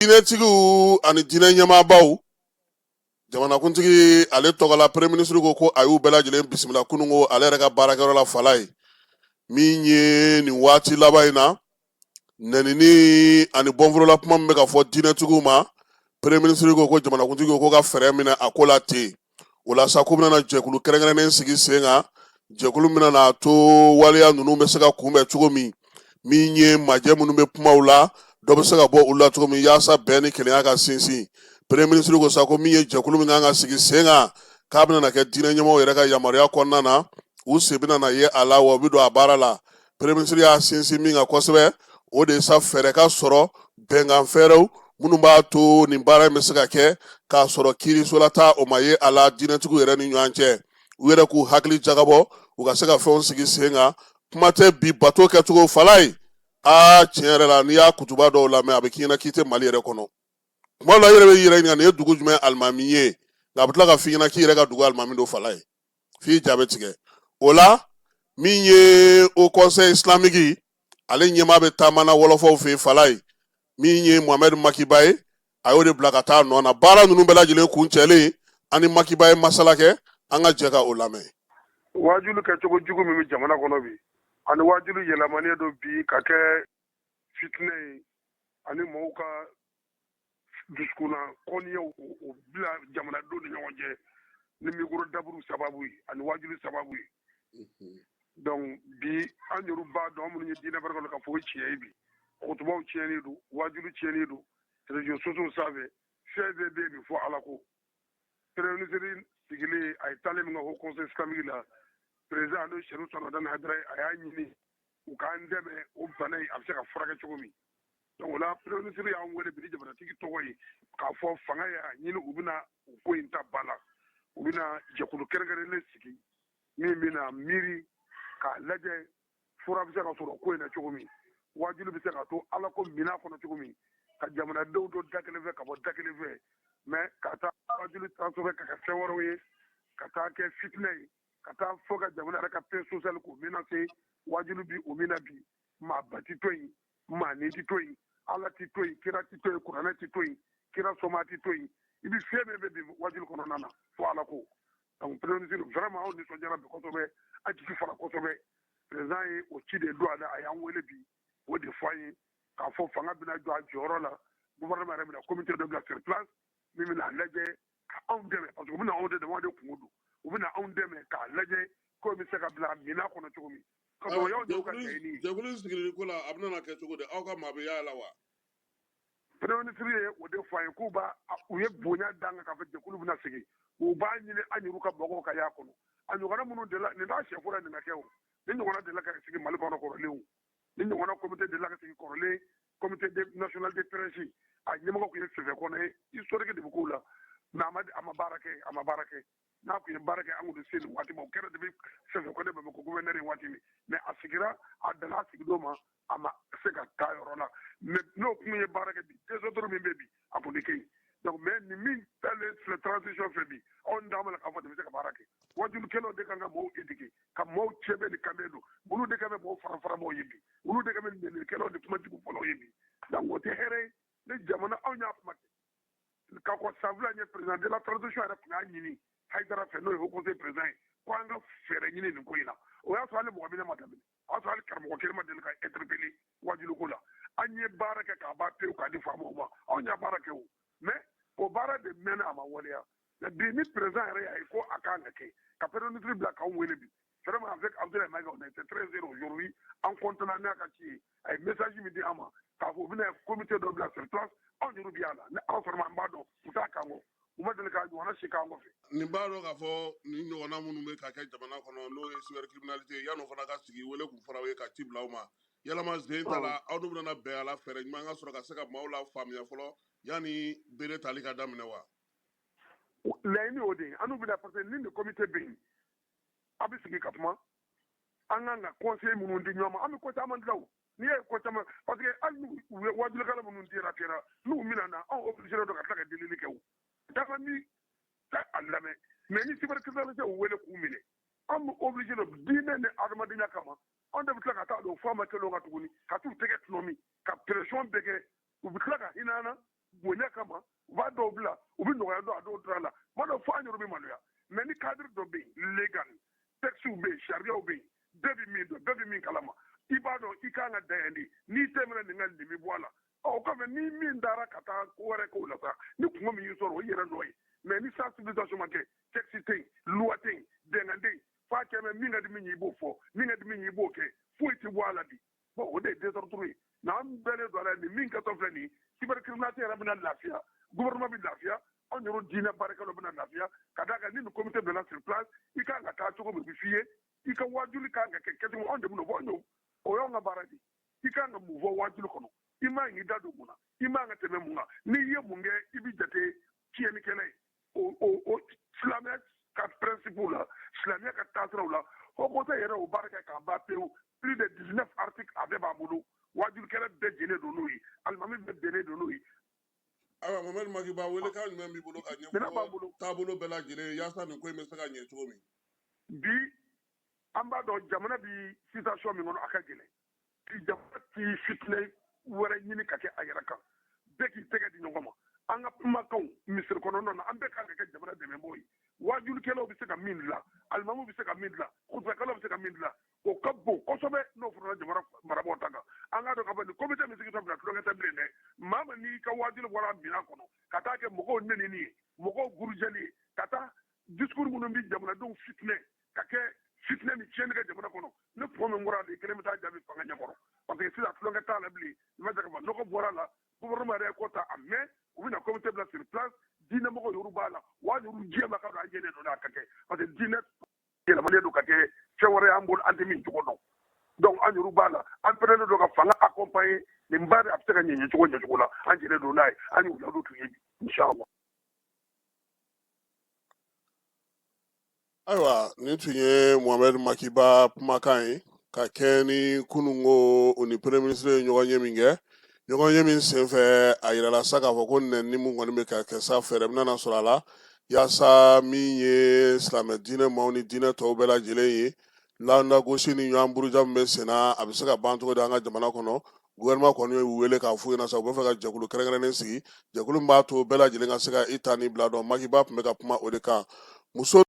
Diinɛtigiw ani diinɛ ɲɛmaabaw, jamanakuntigi ale tɔgɔ la, premier ministre ko a y'u bɛɛ lajɛlen bisimila kununko ale yɛrɛ ka baarakɛyɔrɔ la. Falaye, min ye nin waati laban in na, nɛnini ani bɔnforola kuma min bɛ ka fɔ diinɛtigiw ma, premier ministre ko jamanakuntigi ko ka fɛɛrɛ minɛ a ko la ten. O la sa, ko bɛna jɛkulu kɛrɛnkɛrɛnnen sigi sen kan, jɛkulu bɛna n'a to waleya ninnu bɛ se ka kunbɛn cogo min, min ye majɛ minnu bɛ kumaw la, dɔ bɛ se ka bɔ olu la cogo min, yaasa bɛn ni kelenya ka sinsin. Premier ministre ko sa ko min ye jɛkulu min kan ka sigi sen kan, k'a bɛna na kɛ diinɛ ɲɛmɔgɔw yɛrɛ ka yamaruya kɔnɔna na, u sen bɛna na ye a la, wa u bɛ don a baara la. Premier ministre y'a sinsin min kan kosɛbɛ, o de ye sa fɛɛrɛ ka sɔrɔ, bɛnkan fɛɛrɛw minnu b'a to nin baara in bɛ se ka kɛ k'a sɔrɔ kiirisola ta o ma ye a la diinɛtigiw yɛrɛ ni ɲɔgɔn cɛ. U yɛrɛ k'u hakili jagabɔ, u ka se ka fɛnw sigi sen kan. Kuma tɛ bi bato kɛcogo, Falaye, aa, tiɲɛ yɛrɛ la, n'i y'a kutuba dɔw lamɛn, a bɛ k'i ɲɛna k'i tɛ Mali yɛrɛ kɔnɔ. Kuma dɔ la, i yɛrɛ bɛ i yɛrɛ ɲininka nin ye dugu jumɛn alimami ye, nka a bɛ tila ka f'i ɲɛna k'i yɛrɛ ka dugu alimami don. Falaye, f'i ja bɛ tigɛ. O la, min ye Haut Conseil islamique, ale ɲɛmaa bɛ taama na wɔlɔfɔw fɛ yen. Falaye, min ye Mohamed Makiba ye, a y'o de bila ka taa nɔ na. Baara ninnu bɛɛ lajɛlen kuncɛlen, ani Makiba ye masala kɛ, an ka jɛ ka o lamɛn. Waajuli kɛcogo jugu min bɛ jamana kɔnɔ bi, ani waajuli yɛlɛmanen don bi ka kɛ fitinɛ ye, ani mɔgɔw ka dusukunna kɔniyaw o bila jamanadenw ni ɲɔgɔn cɛ ni micro daburu sababu ye ani waajuli sababu ye. Donc bi, an yɛrɛ b'a dɔn, an minnu ye diinɛ barika ka fɔ o tiɲɛ ye, bi kutubaw tiɲɛnen don, waajuli tiɲɛnen don réseaux sociaux sanfɛ, fɛn fɛn bɛ yen bi fɔ Ala ko. Premier ministre sigilen, a ye taalen min kɛ Haut Conseil islamique la, président n'o ye Chérif Madani Haidara, a y'a ɲini u k'an dɛmɛ o bana in a bɛ se ka furakɛ cogo min. Donc o la, premier ministre y'an wele bi ni jamanatigi tɔgɔ ye k'a fɔ fanga y'a ɲini, u bɛna o ko in ta ba la, u bɛna jɛkulu kɛrɛnkɛrɛnnen sigi min bɛna miiri k'a lajɛ fura bɛ se ka sɔrɔ ko in na cogo min, waajuli bɛ se ka to Ala ko minɛn kɔnɔ cogo min, ka jamanadenw to da kelen fɛ ka bɔ da kelen fɛ, mais ka taa waajuli transformer ka kɛ fɛn wɛrɛw ye, ka taa kɛ fitinɛ ye, ka taa fɔ ka jamana yɛrɛ ka paix sociale k'o menacer. Waajuli bi o min na bi, maa ba ti to yen, maa ni ti to yen, Ala ti to yen, kira ti to yen, kuranɛ ti to yen, kira sɔma ti to yen. I bɛ fɛn bɛɛ bɛ bi waajuli kɔnɔna na fo Ala ko. Donc premier ministre, vraiment, anw nisɔndiyara bi kosɛbɛ, an jigi fara kosɛbɛ. Président ye o ci de don a la, a y'an wele bi, o de fɔ an ye k'a fɔ fanga bɛna jɔ a jɔyɔrɔ la, gouvernement yɛrɛ bɛna comité dɔ bila sur place min bɛna lajɛ ka anw dɛmɛ, parce que u bɛna anw de dɛmɛ, anw de kungo don, u bɛna anw dɛmɛ k'a lajɛ ko bɛ se ka bila minɛn kɔnɔ cogo min, ka sɔrɔ y'anw de ka laɲini ye. Jɛkulu sigili ko la, a bɛna kɛ cogo di? Aw ka maa bɛ y'a la wa? Premier ministre ye o de fɔ an ye k'u b'a u ye bonya d'an kan k'a fɔ jɛkulu bɛna sigi, u b'a ɲini an yɛrɛ ka mɔgɔw ka y'a kɔnɔ. A ɲɔgɔnna minnu delila, nin t'a siɲɛ fɔlɔ ye nin ka kɛ o, nin ɲɔgɔnna delila ka sigi Mali kɔnɔ kɔrɔlen o, nin ɲɔgɔnna comité delila ka sigi kɔrɔlen, Comité national de presse, a ɲɛmɔgɔ tun ye Fɛfɛ Kɔnɛ ye. Historique de bɛ k'o la, mais a ma baara kɛ, a ma baara kɛ. N'a tun ye baara kɛ, an kun tɛ se nin waati ma. O kɛra depuis Fɛfɛ Kɔnɛ Bamakɔ gouverneur ye waati min, mais a sigira, a danna a sigidon ma, a ma se ka taa yɔrɔ la. Mais n'o tun ye baara kɛ bi, désordre min bɛ bi, a kun tɛ kɛ yen. Donc mais nin min taalen filɛ transition fɛ bi, anw d'a ma la k'a fɔ nin bɛ se ka baara kɛ. Wajulikɛlaw de kan ka mɔgɔw éduquer, ka mɔgɔw cɛ ni kanbe don, olu de kan bɛ mɔgɔw fara fara mɔgɔw ye bi, olu de kan bɛ nɛnilikɛlaw ni kuma jugu fɔlaw ye bi. Donc o tɛ hɛrɛ ye ni jamana. Anw y'a kuma kɛ ka kɔn san 2 ɲɛ, président de la transition yɛrɛ tun y'a ɲini Hayidara fɛ, n'o ye Haut Conseil président ye, ko an ka fɛɛrɛ ɲini nin ko in na. O y'a sɔrɔ hali mɔgɔ minɛ ma daminɛ, o y'a sɔrɔ hali karamɔgɔ kelen ma deli ka interpeller wajuliko la. An ye baara kɛ k'a ban pewu k'a di faamaw ma, anw y'a baara kɛ o, mais o baara de mɛnna, a ma waleya. Mais bi, ni président yɛrɛ y'a ye ko a kan ka kɛ, ka premier ministre bila k'anw wele bi, vraiment, avec Abdoulaye Maïga, on a été très heureux aujourd'hui. An content n'a ka ci ye. A ye message min di an ma k'a fɔ u bɛna comité dɔ bila sur place, anw yɛrɛ bi a la. Ni Ala sɔnna ma, an b'a dɔn u t'a kan kɔ, u ma deli k'a ɲɔgɔnna si k'an kɔfɛ. Nin b'a dɔn k'a fɔ nin ɲɔgɔnna minnu bɛ ka kɛ jamana kɔnɔ, n'o ye cybercriminalité ye, yan'o fana ka sigi, wele kun fɔra aw ye ka ci bila aw ma. Yalama sen ta la, aw dun bɛna bɛn a la, fɛɛrɛ ɲuman ka sɔrɔ ka se ka maaw la faamuya fɔlɔ yanni bere tali ka daminɛ wa? Laɲini o de ye, an n'u bɛna, parce que ni nin comité bɛ yen, a bɛ sigi ka kuma, an kan ka conseil minnu di ɲɔgɔn ma, an bɛ ko caman dilan o. N'i ye ko caman, parce que hali n'u u ye wajulikɛla minnu dira kɛra n'u minɛ na, anw obligé don ka tila ka delili kɛ. O caman bi ka a lamɛn, mais ni cybercriminalité u wele k'u minɛ, an bɛ obligé don diinɛ ni adamadenya kama, anw de bɛ tila ka taa don faama kɛlenw kan tuguni ka t'u tɛgɛ tɔnɔmi, ka pression bɛɛ kɛ, u bɛ tila ka hinɛ an na. Bonya kama, u b'a dɔw bila, u bɛ nɔgɔya dɔn a dɔw tura la. Tuma dɔw fo an yɛrɛ bɛ maloya. Mais ni cadre dɔ bɛ yen, légal, textes bɛ yen, sariyaw bɛ yen, bɛɛ bɛ min dɔn, bɛɛ bɛ min kalama, i b'a dɔn i kan ka dan yan de. N'i tɛmɛna nin kan, nin bɛ bɔ a la. Ɔ, o kɔfɛ, ni min taara ka taa ko wɛrɛ k'o la sa, ni kungo min y'i sɔrɔ, o y'i yɛrɛ nɔ ye. Mais ni sensibilisation ma kɛ, texte tɛ yen, loi tɛ yen, bɛnkan tɛ yen, f'a kɛmɛ min ka di min ye, i b'o fɔ, min ka di min ye, i b'o kɛ, foyi tɛ bɔ a la bi. Bon, o de ye désordre ye. Mais an bɛnnen don a la, nin min kɛtɔ filɛ nin ye, cybercriminalité yɛrɛ bɛna lafiya, gouvernement bɛ lafiya, anw yɛrɛ diinɛ baarakɛlaw bɛna lafiya, ka d'a kan ni nin comité bilala sur place, i kan ka taa cogo min, o bɛ f'i ye, i ka waajuli kan ka kɛ kɛcogo, anw de bɛn'o fɔ, anw y'o, o y'anw ka baara de ye. I kan ka mun fɔ waajuli kɔnɔ, i man k'i da don mun na, i man ka tɛmɛ mun kan, n'i ye mun kɛ, i bɛ jate tiɲɛnikɛla ye. O silamɛya ka principe la, silamɛya ka taasiraw la, Haut Conseil yɛrɛ o baara kɛ k'a ban pewu. Plus de 19 articles, a bɛɛ b'a bolo, waajulikɛla bɛɛ jɛnnen don n'o ye, alimami bɛɛ bɛnnen don n'o ye. Ayiwa, Mohamed Makiba, welekan jumɛn b'i bolo ka Minɛn b'an ɲɛfɔ bolo. taabolo bɛɛ lajɛlen yaasa nin ko in bɛ se ka ɲɛ cogo min? Bi, an b'a dɔn jamana bi situation min kɔnɔ, a ka gɛlɛn. Bi, jamana ti fitinɛ wɛrɛ ɲini ka kɛ a yɛrɛ kan. Bɛɛ k'i tɛgɛ di ɲɔgɔn ma. An ka kumakanw misiri kɔnɔna na, an bɛɛ kan ka kɛ jamana dɛmɛbaaw ye. Waajulikɛlaw bɛ se ka min dilan, alimamuw bɛ se ka min dilan, kutubakɛlaw bɛ se ka min dilan, o ka bon kosɛbɛ n'o farala jamana marabaaw ta kan. An k'a dɔn k'a fɔ nin komite min sigitɔ filɛ, tulonkɛ tɛ bilen dɛ. Maa ma, n'i ka waajuli bɔra minɛn kɔnɔ ka taa kɛ mɔgɔw nenini ye, mɔgɔw burujali ye, ka taa discours minnu bɛ jamanadenw fitinɛ, ka kɛ fitinɛ ni tiɲɛni kɛ jamana kɔnɔ, ni kuma min bɔra a la, i kelen bɛ taa jaabi fanga ɲɛkɔrɔ, parce que sisan tulonkɛ t'a la bilen. I ma se ka fɔ nɔgɔ bɔra a la, gouvernement yɛrɛ ye ko ta a mɛn, u bɛna comité bila sur place, diinɛmɔgɔw yɛrɛ b'a la, wa yɛrɛ diɲɛ ma ka don, an jɛlen don n'a ka kɛ, parce que diinɛ yɛlɛmalen don ka kɛ fɛn wɛrɛ y'an bolo, an tɛ min cogo dɔn. Donc an yɛrɛ b'a la, an pɛrɛnnen don ka fanga accompagner nin baara, a bɛ se ka ɲɛ cogo ɲɛcogo la, an jɛlen don n'a ye, an y'u ladon tun ye bi, inshallah. Ayiwa, nin tun ye Mohamed Makiba kumakan ye ka kɛɲɛ ni kununko u ni premier ministre ye ɲɔgɔn ye min kɛ. Ɲɔgɔn ye min senfɛ, a yirala sa k'a fɔ ko nɛni min kɔni bɛ ka kɛ sa, fɛɛrɛ bɛna sɔrɔ a la yaasa min ye silamɛ diinɛ maaw ni diinɛ tɔw bɛɛ lajɛlen ye, lagosi ni ɲɔgɔn buruja min bɛ senna, a bɛ se ka ban cogo di an ka jamana kɔnɔ. Gouvernement kɔni y'u wele k'a f'u ɲɛna sa, u bɛ fɛ ka jɛkulu kɛrɛnkɛrɛnnen sigi, jɛkulu min b'a to bɛɛ lajɛlen ka se ka i ta ni bila dɔn. Makiba tun bɛ ka kuma o de kan. Muso